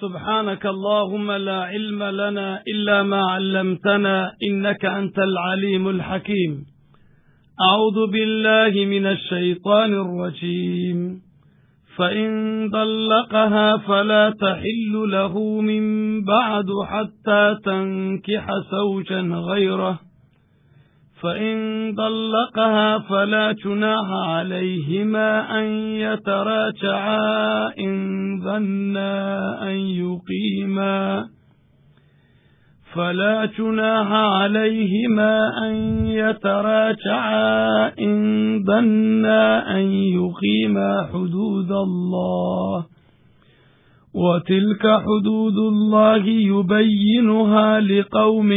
سبحانك اللهم لا علم لنا إلا ما علمتنا إنك أنت العليم الحكيم. أعوذ بالله من الشيطان الرجيم. فإن طلقها فلا تحل له من بعد حتى تنكح زوجا غيره، فإن طلقها فلا جناح عليهما أن يتراجعا إن ظنا أن يقيما، فلا جناح عليهما أن يتراجعا إن ظنا أن يقيما حدود الله، وتلك حدود الله يبينها لقوم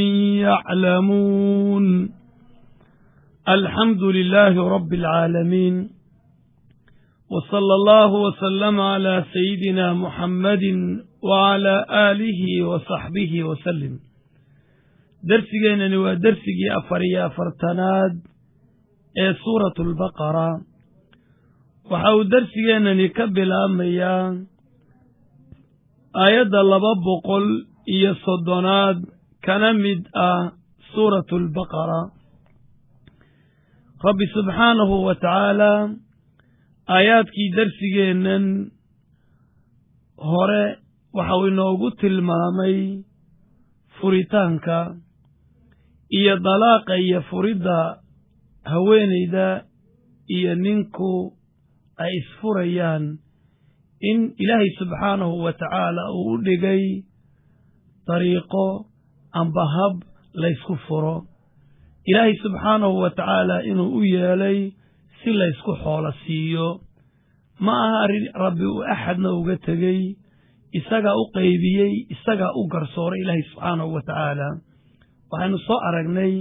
يعلمون. الحمد لله رب العالمين، وصلى الله وسلم على سيدنا محمد وعلى آله وصحبه وسلم. Darsigeenani waa darsigii 44aad ee Suuratu Albaqara. Waxa uu darsigeenani ka bilaabmayaa aayadda 230aad kana mid ah Suuratu Albaqara. Rabbi subxaanahu wa tacaala aayaadkii darsigeennan hore waxau inoogu tilmaamay furitaanka iyo dalaaqa iyo furidda haweenayda iyo ninku ay isfurayaan, in Ilaahay subxaanahu wa tacaala uu u dhigay dariiqo amba hab laysku furo, Ilaahay subxaanahu wa tacaala inuu u yeelay si laysku xoolo siiyo. Ma aha arrin Rabbi uu axadna uga tegey, isagaa u qaybiyey, isagaa u garsooray Ilaahay subxaanahu wa tacaala. Waxaynu soo aragnay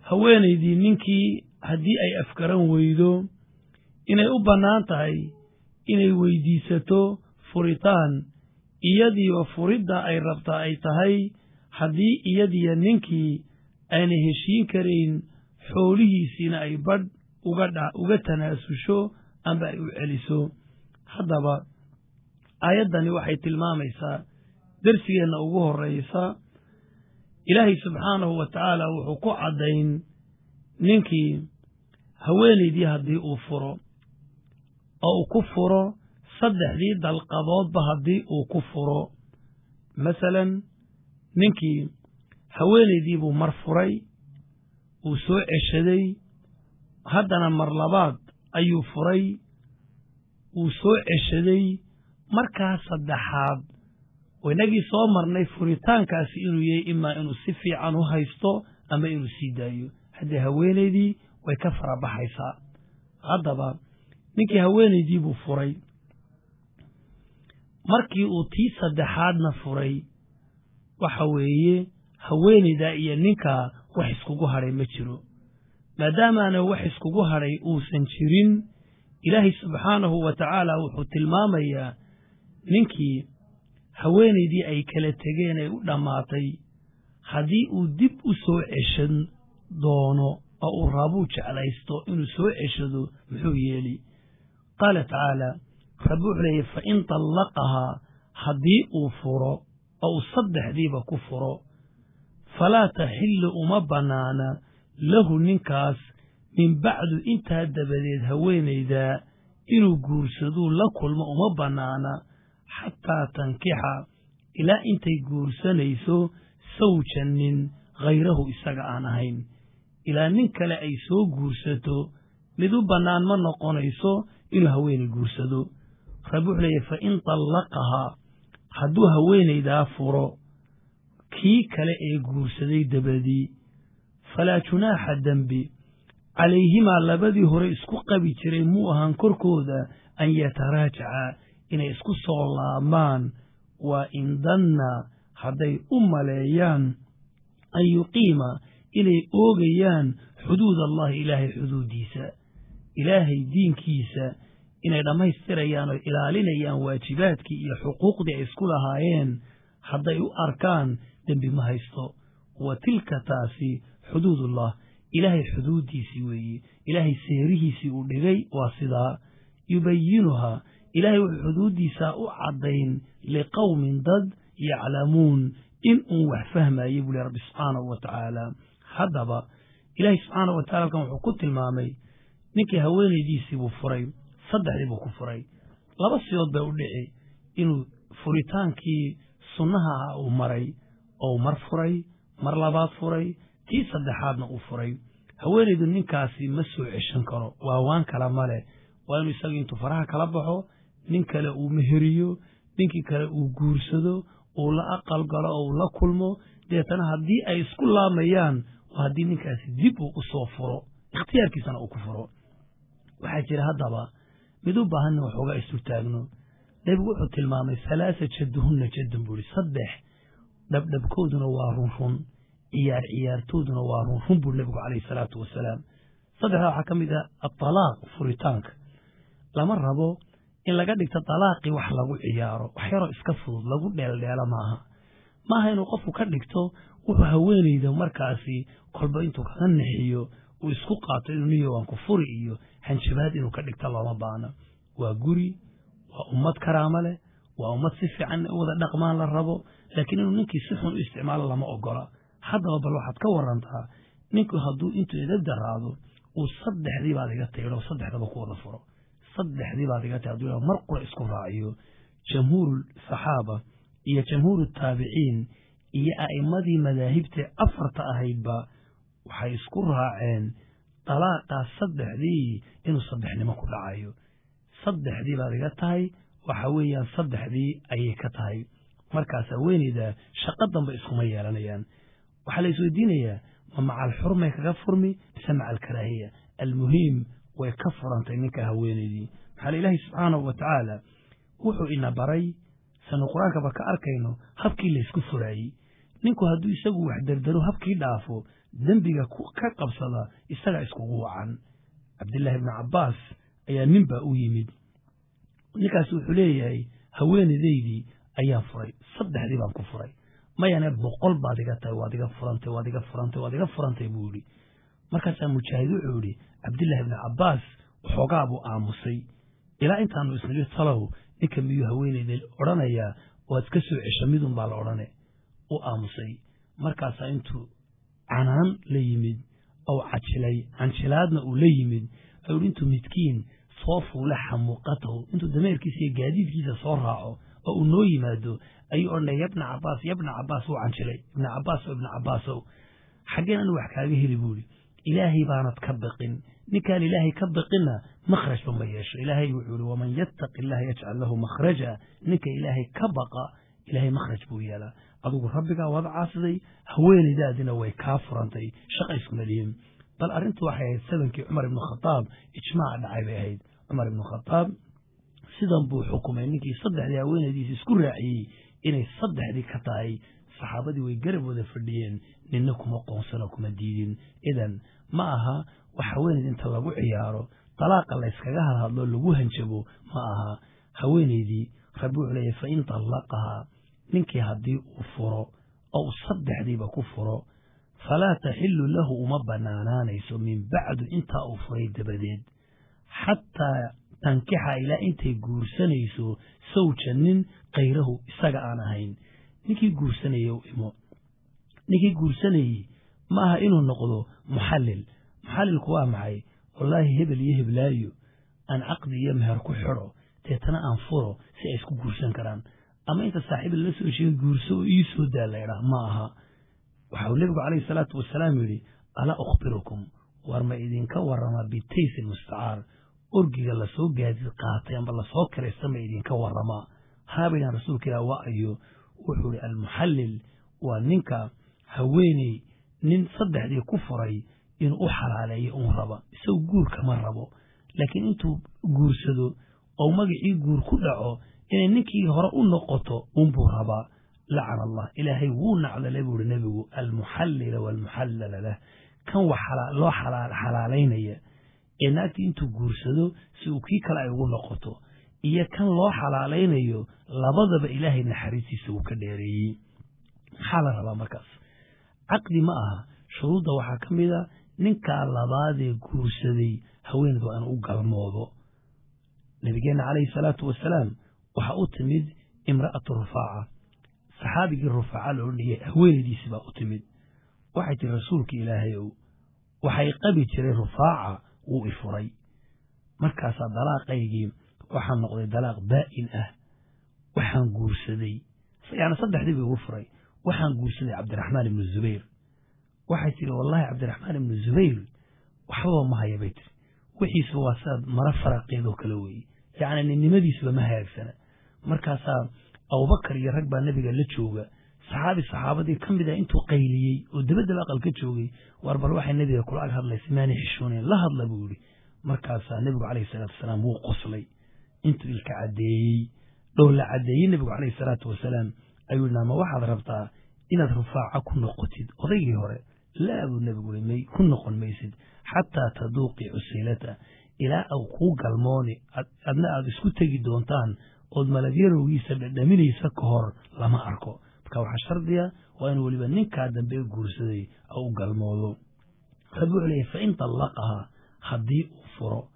haweenaydii ninkii haddii ay afgaran weydo inay u bannaan tahay inay weydiisato furitaan, iyadiiba furidda ay rabtaa ay tahay haddii iyadiyo ninkii aynay heshiin karayn, xoolihiisiina ay badh uga tanaasusho amba ay u celiso. Haddaba aayaddani waxay tilmaamaysaa darsigeenna ugu horraysa, Ilaahay subxaanahu wa tacaala wuxuu ku caddayn ninkii haweenaydii haddii uu furo oo uu ku furo saddexdii dalqadoodba haddii uu ku furo. Masalan, ninkii haweenaydii buu mar furay, wuu soo ceshaday, haddana mar labaad ayuu furay, wuu soo ceshaday, markaa saddexaad inagii soo marnay furitaankaasi inuu yahay imaa inuu si fiican u haysto ama inuu sii daayo, haddee haweenaydii way ka farabaxaysaa. Haddaba ninkii haweenaydii buu furay, markii uu tii saddexaadna furay, waxa weeye haweenaydaa iyo ninkaa wax iskugu hadhay ma jiro. Maadaamaana wax iskugu hadhay uusan jirin, Ilaahay subxaanahu wa tacaala wuxuu tilmaamayaa ninkii haweenaydii ay kala tegeen ay u dhammaatay haddii uu dib u soo ceshan doono oo uu raabuu jeclaysto inuu soo ceshado, muxuu yeeli? Qaala tacaala, Rabbi wuxuu leeyay: fa in tallaqahaa, haddii uu furo oo uu saddexdiiba ku furo, falaa taxillu, uma bannaana, lahu ninkaas, min bacdu, intaa dabadeed, haweenaydaa inuu guursaduu la kulmo uma bannaana, xataa tankixa, ilaa intay guursanayso, sawjan, nin, khayrahu, isaga aan ahayn. Ilaa nin kale ay soo guursato mid u bannaan ma noqonayso inuu haweenay guursado. Rabbi wuxuu leeyahy: fa in tallaqahaa, hadduu haweenaydaa furo kii kale ee guursaday dabadii, falaa junaaxa, dembi, calayhimaa, labadii hore isku qabi jiray muu ahaan korkooda, an yataraajaca, inay isku soo laamaan, waa in danna, hadday u maleeyaan, an yuqiima, inay oogayaan, xuduud Allahi, Ilaahay xuduuddiisa, Ilaahay diinkiisa inay dhammaystirayaan oo ilaalinayaan waajibaadkii iyo xuquuqdii ay isku lahaayeen hadday u arkaan, dembi ma haysto. Wa tilka, taasi, xuduudullah, Ilaahay xuduuddiisii weeye, Ilaahay seerihiisii uu dhigay waa sidaa. Yubayinuhaa, Ilaahay wuxuu xuduuddiisaa u caddayn, Liqowmin, dad, yaclamuun, in uun wax fahmayey, buu leh Rabbi subxaanahu wa tacaala. Haddaba Ilaahay subxaanahu wa tacala halkan wuxuu ku tilmaamay ninkii haweenaydiisii buu furay, saddexdii buu ku furay. Laba sidood bay u dhici: inuu furitaankii sunnaha ah uu maray oo mar furay, mar labaad furay, tii saddexaadna uu furay. Haweenaydu ninkaasi ma soo ceshan karo, waa waan kala male. Waa inuu isaga intuu faraha kala baxo, nin kale uu meheriyo, ninkii kale uu guursado, uu la aqal galo oo uu la kulmo. Deetana haddii ay isku laamayaan waa haddii ninkaasi dib uu u soo furo, ikhtiyaarkiisana uu ku furo. Waxaa jira haddaba mid u baahan in waxoogaa isturtaagno. Nebigu wuxuu tilmaamay halaasa jadduhunna jaddun, buu ihi, saddex dhabdhabkooduna waa runrun, ciyaar ciyaartooduna waa runrun, buu nebigu calayhi salaatu wasalaam. Saddexdaa waxaa ka mid ah atalaaq, furitaanka. Lama rabo in laga dhigto talaaqii wax lagu ciyaaro, wax yaroo iska fudud lagu dheeldheelo maaha. Maaha inuu qofku ka dhigto wuxuu haweenayda markaasi kolba intuu kaga nixiyo uu isku qaato inuu niyo waan ku furi iyo hanjabaad inuu ka dhigto looma baahna. Waa guri, waa ummad karaamo leh, waa ummad si fiican u wada dhaqmaan la rabo, laakiin inuu ninkii si xun u isticmaalo lama ogola. Haddaba bal waxaad ka warantaa ninku hadduu intuu edab daraado uu saddexdii baad iga taydho, saddexdaba ku wada furo, saddexdii baad iga tahay, hadduu mar qura isku raaciyo, jamhuuru saxaaba iyo jamhuuru taabiciin iyo a'immadii madaahibta afarta ahaydba waxay isku raaceen dalaaqaa saddexdii inuu saddexnimo ku dhacayo. Saddexdii baad iga tahay, waxa weeyaan saddexdii ayay ka tahay. Markaas haweeneyda shaqo dambe iskuma yeelanayaan. Waxaa la isweydiinayaa, ma macal xurmay kaga furmi mise macal karaahiya? Almuhiim, way ka furantay ninka haweeneydii. Maxaa la Ilaahay subxaanahu wa tacaala wuxuu ina baray, sanu qur-aankaba ka arkayno, habkii laysku furaayey. Ninku hadduu isagu wax dardaro, habkii dhaafo, dembiga ka qabsada isagaa iskugu wacan. Cabdillaahi ibnu Cabbaas ayaa nin baa u yimid. Ninkaas wuxuu leeyahay, haweenaydaydii ayaan furay, saddexdii baan ku furay. Mayane, 100 baad iga tahay, waad iga furantay, waad iga furantay, waad iga furantay, buu yidhi. Markaasaa Mujaahid wuxuu yidhi, Cabdillahi ibnu Cabbaas waxoogaa buu aamusay ilaa intaanu isnidhi, talow ninka miyuu haweenayda odhanayaa waad iska soo cesha? Midun baa la odhane. U aamusay. Markaasaa intuu canaan la yimid ou cajilay, canjilaadna uu la yimid, ayuu intuu midkiin soo fuula xamuuqatahu, intuu dameerkiisa iyo gaadiidkiisa soo raaco oo uu noo yimaado, ayuu odhanaya, yabna Cabbaas, yabna Cabbaas. Wuu canjilay, ibna Cabbaas o, ibna Cabbaasow, xaggeen anu wax kaaga heli, buu ihi. Ilaahay baanad ka biqin. Ninkaan Ilaahay ka biqinna makhrajba ma yeesho. Ilaahay wuxuu ihi, waman yattaqi illaha yajcal lahu makhraja. Ninka Ilaahay ka baqa, Ilaahay makhraj buu yeelaa. Adigu rabbigaa waad caasiday, haweenaydaadina way kaa furantay, shaqa iskuma lihin. Bal arrintu waxay ahayd sabankii Cumar ibnu Khadaab, ijmaaca dhacay bay ahayd. Cumar ibnu Khadaab sidan buu xukumay ninkii saddexdii haweenaydiisa isku raaciyey inay saddexdii ka tahay. Saxaabadii way garab wada fadhiyeen, ninna kuma qoonsano, kuma diidin. Idan ma aha wax haweenayd inta lagu ciyaaro dalaaqa layskaga hadhadlo, lagu hanjabo ma aha. Haweenaydii Rabbi wuxuu leeyahy, fa in tallaqahaa, ninkii haddii uu furo oo uu saddexdiiba ku furo, falaa taxilu lahu, uma bannaanaanayso, min bacdu, intaa uu furay dabadeed, xataa tankixa, ilaa intay guursanayso, sawja, nin, kayrahu, isaga aan ahayn. Ninkii guursanayey u imo. Ninkii guursanayey ma aha inuu noqdo muxallil. Muxallilku waa maxay? Wallaahi hebel iyo heblaayo aan caqdi iyo meher ku xidho, deetana aan furo si ay isku guursan karaan, ama inta saaxiib lala soo sheegay guurso oo ii soo daa la idhaah, ma aha. Waxau nebigu calayhi salaatu wasalaam yidhi, alaa ukhbirukum, war ma idinka warramaa, bitaysi mustacaar, orgiga lasoo gaadiid qaatay amba lasoo kiraysta ma idinka warramaa? Haabaydaan, rasuulka ilah, waa ayo? Wuxuu ihi, almuxallil waa ninka haweeney nin saddexdii ku furay inuu u xalaaleeyo un raba. Isagu guurka ma rabo, laakiin intuu guursado oo magacii guur ku dhaco inay ninkii hore u noqoto unbuu rabaa. Lacana Allah, Ilaahay wuu nacdalay, buu ihi nebigu, almuxallila waalmuxallala lah, kan wax loo xalaalaynaya ee naagtii intuu guursado si uu kii kale ay ugu noqoto, iyo kan loo xalaalaynayo, labadaba Ilaahay naxariistiisa wuu ka dheereeyey. Maxaa la rabaa markaas? Caqdi ma aha. Shuruudda waxaa ka mid a ninkaa labaadee guursaday haweeneed waa inuu u galmoodo. Nabigeenna calayhi salaatu wasalaam waxaa u timid Imra'atu Rufaaca, saxaabigii Rufaaca la odhanayay haweenaydiisi baa u timid. Waxay tiri, rasuulka Ilaahay ow, waxay qabi jiray Rufaaca, wuu i furay. Markaasaa dalaaqaygii waxaa noqday dalaaq baa'in ah. Waxaan guursaday, yani saddexdii buu igu furay, waxaan guursaday Cabdiraxmaan ibnu Zubayr. Waxay tiri, wallaahi Cabdiraxmaan ibnu Zubayr waxbaba ma haya, bay tiri, wixiisuba waa sidaad mara faraqeedoo kale weeye, yacni ninnimadiisuba ma hagaagsana. Markaasaa Abubakar iyo rag baa nebiga la jooga. Saxaabi saxaabadii ka mid ah intuu qayliyey oo dabaddaba aqal ka joogay, waar bal waxay nebiga kula ag hadlaysa maanay xishoonayn, la hadla, buu yidhi. Markaasaa nebigu calayhi salaatu wasalaam wuu qoslay, intuu ilka caddeeyey, dhow la caddeeyey nebigu calayhi salaatu wasalaam ayuu yidhi, ma waxaad rabtaa inaad Rufaaca ku noqotid odaygii hore? Laa, buu nebigu yidhi, may, ku noqon maysid xataa taduuqii cusaylata, ilaa au kuu galmooni, adna aad isku tegi doontaan ood malagyarowgiisa dhadhaminaysa ka hor lama arko. Marka waxaa shardiya waa inuu weliba ninkaa dambe guursaday au u galmoodo. Rabbi wuxuu leeyay, fa in tallaqahaa, haddii uu furo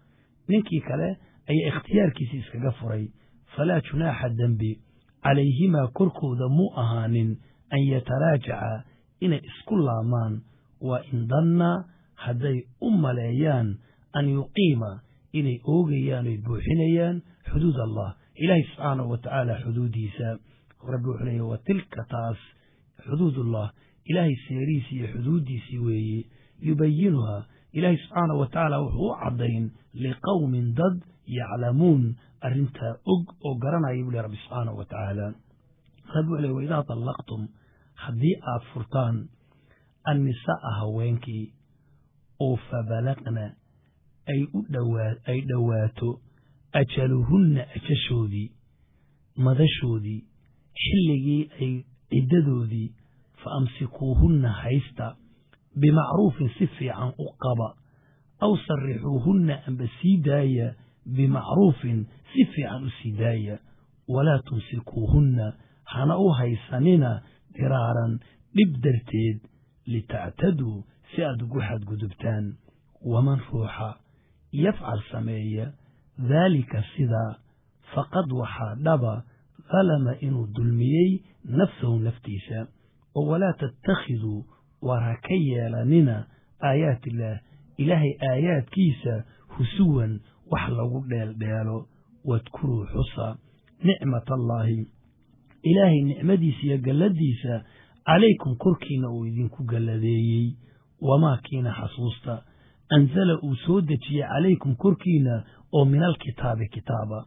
ninkii kale ayaa ikhtiyaarkiisii iskaga furay, falaa junaaxa, dembi, calayhimaa, korkooda muu ahaanin, an yataraajaca, inay isku laamaan, waa in danna, hadday u maleeyaan, an yuqiima, inay oogayaan oy buuxinayaan, xuduud Allah, ilaahay subxaanahu wa tacaala xuduudiisa. Rabbi wuxuu leeyahy, wa tilka, taas, xuduudullah, ilaahay seerihiisii iyo xuduuddiisii weeye, yubayinuhaa, ilaahay subxaanahu wa tacaala wuxuu u caddayn, liqowmin, dad, yaclamuun, arrintaa og oo garanaya, buu leh rabbi subxaanahu wa tacaala. Rabbi wuxuu ley, waidaa tallaqtum, haddii aad furtaan, annisa'a, haweenkii, oo fabalaqna, ay dhowaato, ajaluhunna, ajashoodii, madashoodii, xilligii ay ciddadoodii, fa amsikuuhunna, haysta, bimacruufin, si fiican u qaba, aw sarixuuhunna, amba sii daaya, bimacruufin, si fiican u sii daaya. Walaa tumsikuuhunna, hana u haysanina, diraaran, dhib darteed, litactaduu, si aad ugu xadgudubtaan. Waman, ruuxa, yafcal, sameeya, daalika, sidaa, faqad, waxaa dhaba, dalama, inuu dulmiyey, nafsahu, naftiisa. Oo walaa tattakhiduu, waar ha ka yeelanina, aayaat illaah, ilaahay aayaadkiisa, husuwan, wax lagu dheeldheelo. Wadkuruu, xusa, nicmatallaahi, ilaahay nicmadiisa iyo galladiisa, calaykum, korkiina uu idinku galladeeyey, wamaa kiina xasuusta, anzala, uu soo dejiyey, calaykum, korkiina, oo min alkitaabi, kitaaba,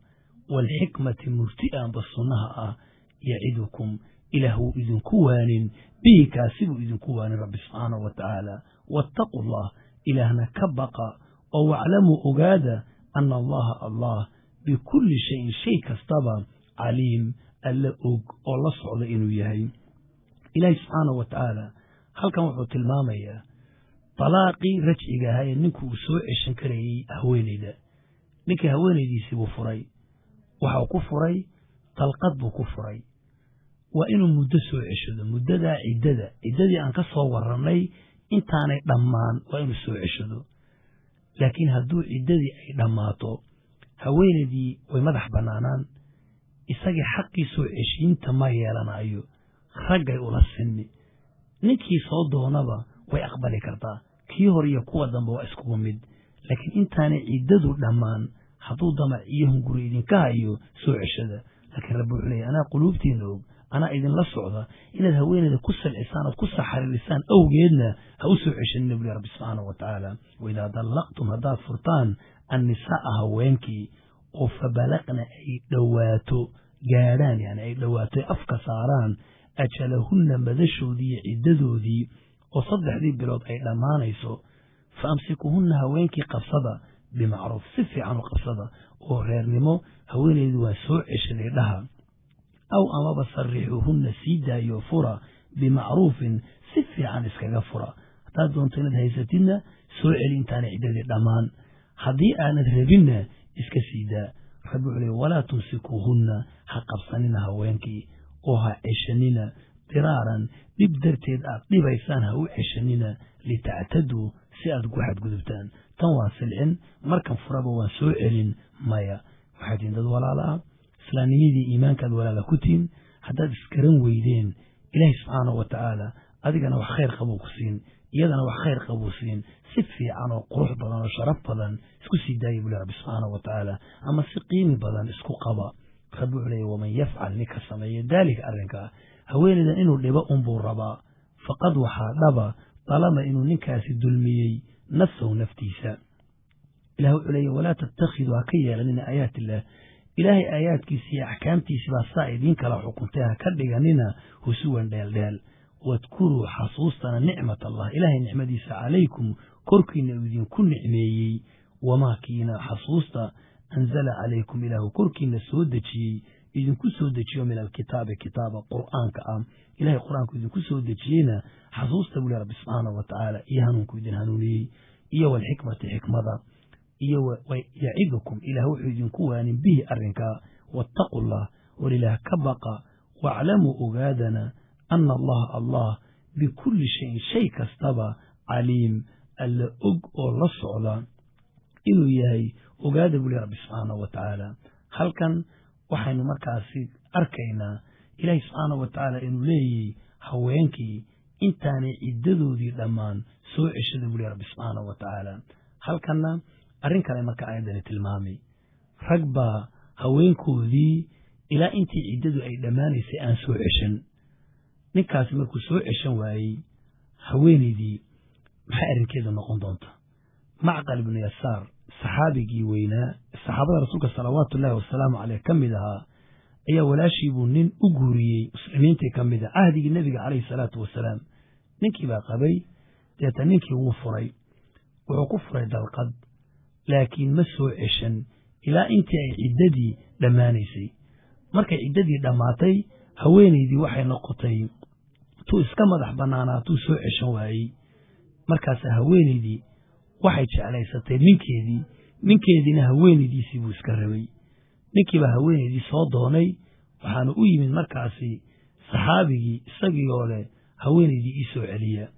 waalxikmati, murti aanba sunnaha ah. Yacidukum, ilaah wuu idinku waanin, bihi, kaasi buu idinku waanin rabbi subxaanahu wa tacaala. Waataquu allah, ilaahna ka baqa, oo waclamuu, ogaada, ana allaha, allah, bikulli shayin, shay kastaba, caliim, alla og oo la socda inuu yahay. Ilaahi subxaanahu wa tacaala halkan wuxuu tilmaamayaa dalaaqii rajciga ahaa ee ninku uu soo ceshan karayey haweeneyda. Ninkii haweenaydiisii buu furay, waxau ku furay dalqad buu ku furay. Waa inuu muddo soo ceshado, muddadaa ciddada, ciddadii aan ka soo warannay intaanay dhammaan waa inuu soo ceshado. Laakiin hadduu ciddadii ay dhammaato, haweenaydii way madax bannaanaan, isagii xaqii soo ceshiinta ma yeelanayo, raggay ula sinmi. Ninkii soo doonaba way aqbali kartaa, kii hor iyo kuwa dambe waa iskugu mid. Laakiin intaanay ciddadu dhammaan hadduu damac iyo hunguri idinka hayo, soo ceshada. Laakiin rabbi wuxuu leeyay, anaa quluubtiina og, anaa idinla socda, inaad haweeneyda ku salcisaan ood ku saxariirisaan awgeedna ha u soo ceshanina, buli rabbi subxaanahu wa tacaala. Waidaa dallaqtum, haddaad furtaan, annisaa'a, haweenkii, oo fabalaqna, ay dhowaato, gaadhaan, yani ay dhowaato, afka saaraan, ajalahunna, madashoodii iyo ciddadoodii, oo 3dii bilood ay dhammaanayso, fa amsikuhunna, haweenkii qabsada, bimacruuf, si fiican u qabsada, oo reernimo, haweeneydu waa soo ceshaday dhaha, aw amaba sarixuuhunna, sii daayo, fura, bimacruufin, si fiican iskaga fura. Haddaad doonto inaad haysatidna, soo celi intaanay ciddadii dhammaan. Haddii aanad rabinna, iska sii daa. Rabbi wuxuu leey, walaa tumsikuuhunna, ha qabsanina haweenkii oo ha ceshanina, diraaran, dhib darteed aad dhibaysaan ha u ceshanina, litactaduu, si aad ugu xadgudubtaan. Tan waa silcin, markan furaba waan soo celin, maya. Waxay tihiin dad walaala ah. Islaamnimadii iimaankaad walaala ku tihin. Haddaad isgaran weydeen, Ilaahay subxaanahu wa tacaala adigana wax khayr qabuu ku siin, iyadana wax khayr qabuu siin. Si fiican oo qurux badan oo sharaf badan isku sii daaya buli Rabbi subxaanahu wa tacaala, ama si qiimi badan isku qaba. Rabbi wuxuu leeya: waman yafcal, ninka sameeya daalika arrinkaa, haweenaydan inuu dhibo unbuu rabaa, faqad waxaa dhaba dalama inuu ninkaasi dulmiyey nafsahu, naftiisa. Ilah wuxuu leeya: walaa tattakhiduu, ha ka yeelanina aayaat illaah, Ilaahay aayaadkiisa iyo axkaamtiisi baa saa idiin kala xukuntay, ha ka dhiganina husuwan, dheeldheel. Wadkuruu, xasuustana nicmat Allah, Ilaahay nicmadiisa, calaykum, korkiina uu idinku nicmeeyey, wamaa kiina xasuusta anzala calaykum, Ilaahu korkiina soo dejiyey, idinku soo dejiyo, min alkitaabi, kitaaba Qur'aanka ah. Ilahay Qur-aanku idinku soo dejiyeyna xasuusta buli Rabbi subxaanahu wa tacaala, iyo hanuunku idin hanuuniyey, iyo walxikmati, xikmada, iyo yacidukum, Ilaah wuxuu idinku waanin bihi arrinkaa. Wattaqu llah, war Ilaah ka baqa. Waaclamuu, ogaadana, ana Allaha, Allah, bikulli shayin, shay kastaba, caliim, Alla og oo la socda inuu yahay ogaada buli Rabbi subxaanahu wa tacaala. Halkan waxaynu markaasi arkaynaa Ilaahay subxaanahu wa tacaala inuu leeyahy haweenkii intaanay ciddadoodii dhammaan soo ceshada buli Rabbi subxaanahu wa tacaala. Halkanna arrin kale marka aayaddani tilmaamay: rag baa haweenkoodii ilaa intii ciddadu ay dhammaanaysay aan soo ceshan. Ninkaasi markuu soo ceshan waayey haweenaydii, maxay arrinkeedu noqon doonta? Macqal ibnu Yasaar, saxaabigii weynaa saxaabada Rasuulka salawaatu ullaahi wasalaamu caleyh ka mid ahaa, ayaa walaashii buu nin u guuriyey muslimiintii ka mid a cahdigii Nebiga caleyhi salaatu wasalaam. Ninkii baa qabay. Deeta ninkii wuu furay, wuxuu ku furay dalqad, laakiin ma soo ceshan ilaa intii ay ciddadii dhammaanaysay. Markay ciddadii dhammaatay, haweenaydii waxay noqotay tuu iska madax bannaanaatuu soo ceshan waayey. Markaasa haweenaydii waxay jeclaysatay ninkeedii, ninkeediina haweenaydiisii buu iska rabay. Ninkiibaa haweenaydii soo doonay. Waxaana u yimid markaasi saxaabigii isagii oo leh: "Haweenaydii ii soo celiya."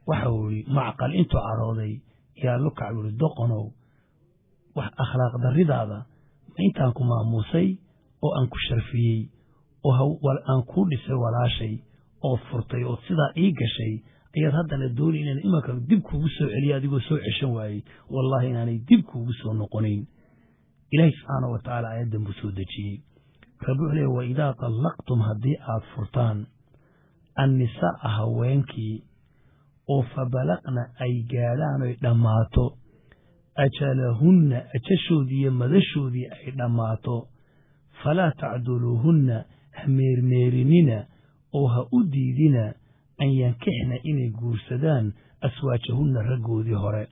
Waxa uu ihi Macqal intuu carooday: "Yaa lukac," buuhi, "doqonow, wax akhlaaq darridaada, ma intaan ku maamuusay oo aan ku sharfiyey oo aan kuu dhisay walaashay ood furtay ood sidaa ii gashay ayaad haddana dooni inaan imanka dib kuugu soo celiyo adigoo soo ceshan waayey? Wallaahi inaanay dib kuugu soo noqonayn." Ilaahay subxaana wa tacaala aayaddan buu soo dejiyey. Rabbi wuxuu leey: wa idaa tallaqtum, haddii aad furtaan, annisaa'a, haweenkii, oo fabalaqna, ay gaadhaan oy dhammaato, ajalahunna, ajashoodii iyo madashoodii ay dhammaato, falaa tacduluuhunna, ha meermeerinina oo ha u diidina, an yankixna, inay guursadaan, aswaajahunna, raggoodii hore.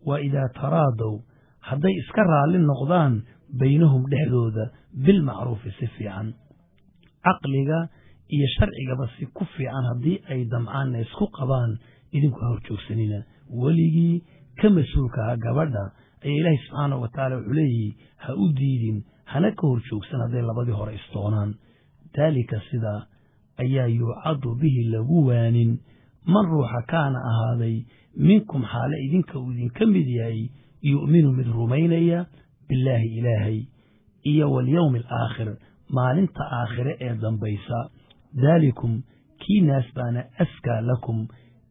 Wa idaa taraadow, hadday iska raalli noqdaan, baynahum, dhexdooda, bilmacruufi, si fiican, caqliga iyo sharcigaba si ku fiican haddii ay damcaanna isku qabaan, idinku ha horjoogsanina. Weligii ka mas-uulkaha gabadha ayaa Ilaahay subxaanahu wa tacaala wuxuu leeyihi: ha u diidin, hana ka horjoogsan hadday labadii hore isdoonaan. Daalika, sidaa ayaa yuucadu bihi, lagu waanin, man ruuxa kaana ahaaday minkum, xaale idinka uu idinka mid yahay, yu'minu, mid rumaynaya, billaahi, Ilaahay, iyo walyowmi alaakhir, maalinta aakhire ee dambaysa. Daalikum, kiinaas baana askaa lakum,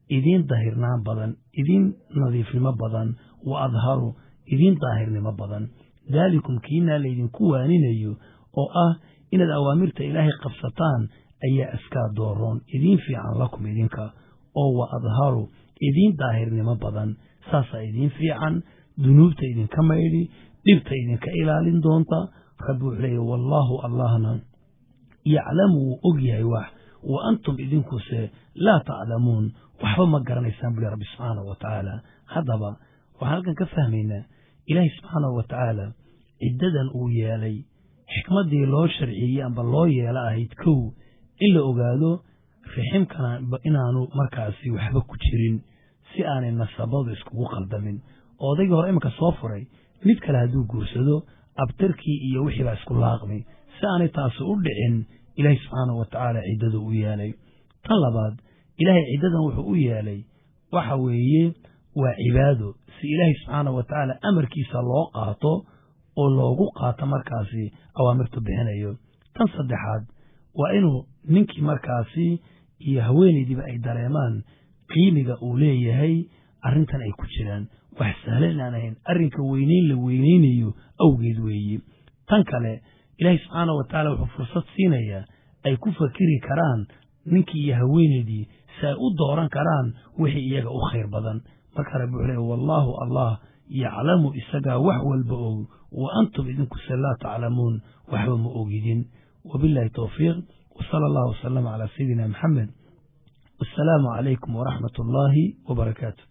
idiin dahirnaan badan, idiin nadiifnimo badan, wa adharu, idiin daahirnimo badan. Daalikum, kiinaa laydinku waaninayo oo ah inaad awaamirta Ilaahay qabsataan ayaa askaa dooroon, idiin fiican, lakum, idinka, oo wa adharu, idiin daahirnimo badan. Saasaa idiin fiican, dunuubta idinka maydhi, dhibta idinka ilaalin doonta. Rabbi wuxuu leeyahy: wallaahu, Allahna, yaclamu, wuu og yahay wax, wa antum, idinkuse, laa taclamuun, waxba ma garanaysaan buli Rabbi subxaanahu wa tacaala. Haddaba waxaan halkan ka fahmaynaa Ilaahay subxaanahu wa tacaala ciddadan uu yeelay, xikmaddii loo sharciyey amba loo yeelo ahayd: kow, in la ogaado riximkana inaanu markaasi waxba ku jirin, si aanay nasabadu iskugu qaldamin. Oo odaygii hore iminka soo furay mid kale hadduu guursado, abtirkii iyo wixii baa isku laaqmi. Si aanay taasi u dhicin, Ilaahay subxaanahu wa tacaala ciddadu u yeelay. Tan labaad, Ilaahay ciddadan wuxuu u yeelay waxa weeye waa cibaado, si Ilaahay subxaanahu wa tacaala amarkiisa loo qaato. oo loogu qaato markaasi awaamirtu bixinayo. Tan saddexaad waa inuu ninkii markaasi iyo haweenaydiiba ay dareemaan qiimiga uu leeyahay arrintan ay ku jiraan, wax sahlan inaan ahayn, arrinka weyneyn la weyneynayo awgeed weeye. Tan kale, Ilaahay subxaana wa tacaala wuxuu fursad siinayaa ay ku fakiri karaan ninkii iyo haweenaydii si ay u dooran karaan wixii iyaga u khayr badan. Marka Rabbi wuxuu leey, wallaahu Allah yaclamu, isagaa wax walba og, wa antum idinkuse laa taclamuun, waxba ma ogidin. Wabillahi towfiiq, wa sala allahu wasalama calaa sayidina Maxamed, wassalaamu calaykum waraxmat ullaahi wabarakaatu.